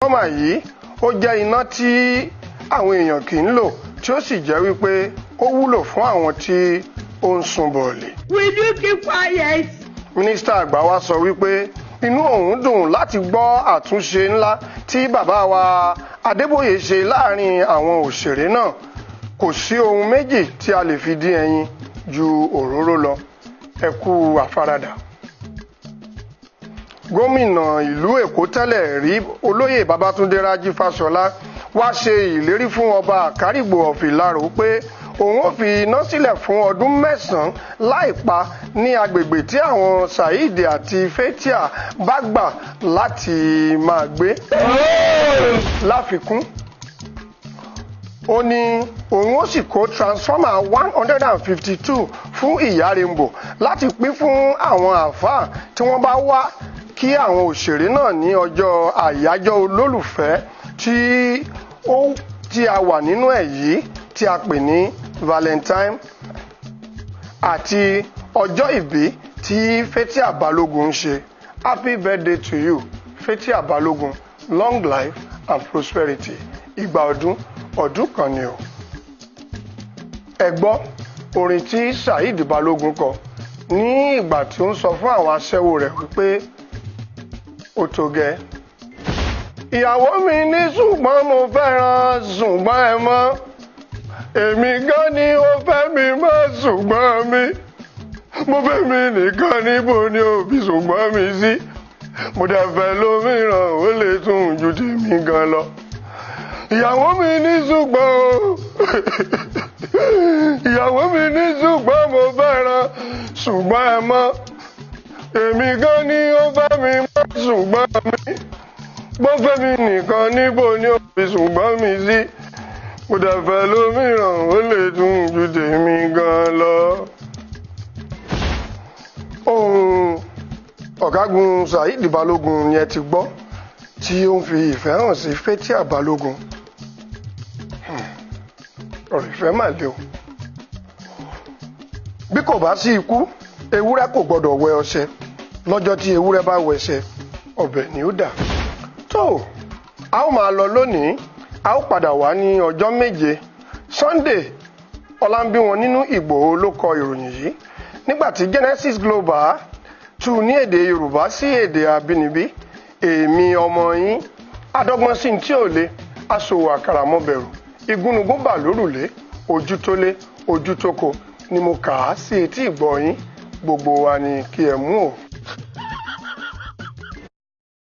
Transformer yìí ó jẹ́ iná tí àwọn èèyàn kì í lò, tí ó sì jẹ́ wípé ó wúlò fún àwọn tí ó ń sun bọ̀ọ̀lì. Will you keep quiet? Mínísítà àgbà wa sọ wípé inú òun dùn láti gbọ́ àtúnṣe ńlá tí bàbá wa Adébóyè ṣe láàrin àwọn òṣèré náà. Kò sí ohun méjì tí a lè fi dín ẹyin ju òróró lọ. Ẹ kú àfaradà. Gómìnà ìlú Èkó tẹ́lẹ̀ rí, Olóyè Babátúndé Rájí Fáṣọlá, wá ṣe ìlérí fún Ọba Àkárìgbò of Ìlarò pé òun ó fi iná sílẹ̀ fún ọdún 9 láì pa ní agbègbè tí àwọn Saheed àti Fathia bá gbà láti máa gbé. Láfikún, ó ní òun ó sì kó transformer 152 fún Ìyá Rainbow láti pín fún àwọn àáfàá tí wọ́n bá wá kí àwọn òṣèré náà ní ọjọ́ àyájọ́ olólùfẹ́ tí ó tí a wà nínú ẹ̀ yìí, tí a pè ní Valentine, àti ọjọ́ ìbí tí Fathia Balogun ń ṣe. Happy birthday to you, Fathia Balogun, long life and prosperity. Ìgbà ọdún ọdún kan ni o. Ẹ gbọ́ orin tí Saheed Balogun kọ ní ìgbà tí ó ń sọ fún àwọn aṣẹ́wó rẹ̀ wípé ó tó gẹ́. Ìyàwó mi ní ṣùgbọ́n mo fẹ́ràn ṣùgbọ́n ẹ mọ́ èmi gan ni ó fẹ́ mi mọ́, ṣùgbọ́n mi mo fẹ́ mi nìkan, níbo ni òbí ṣùgbọ́n mi sí? Mo dẹ̀ fẹ́ lómìíràn, ó lè tún ju tèmi gan lọ. Ìyàwó mi ní ṣùgbọ́n o, ìyàwó mi ní ṣùgbọ́n mo fẹ́ràn ṣùgbọ́n ẹ mọ́ èmi gan ni ó fẹ́ mi mọ́, ṣùgbọ́n mi bó fẹ́ mi nìkan, níbo ni ó fi ṣùgbọ́n mi sí? Mo dẹ̀ fẹ́ lómìíràn, ó lè tún ju tèmi gan lọ. Ohun Ọ̀gágun Saheed Balogun ni ẹ ti gbọ́ tí ó ń fi ìfẹ́ hàn sí Fathia Balogun. Ọ̀rọ̀ ìfẹ́ mà le o. Bí kò bá sí ikú, ewúrẹ́ kò gbọ́dọ̀ wẹ ọṣẹ. Lọ́jọ́ tí ewúrẹ́ bá wẹṣẹ, ọbẹ̀ ni ó dà. Tó, a ó máa lọ lónìí, a ó padà wá ní ọjọ́ 7. Sunday Ọlámbíwọn nínú Ìgbòho ló kọ ìròyìn yìí, nígbà tí Genesis Global tú ní èdè Yorùbá sí èdè abínibí. Èmi ọmọ yín, adọ́gbọ́n sí tí ò le, aṣòwò àkàrà mọ́bẹ̀rù, igúnnugún bà lórùlé, ojú tó lé ojú tó ko ni mo kà á sí etí ìgbọ́ yín. Gbogbo wa ni kí ẹ mú o.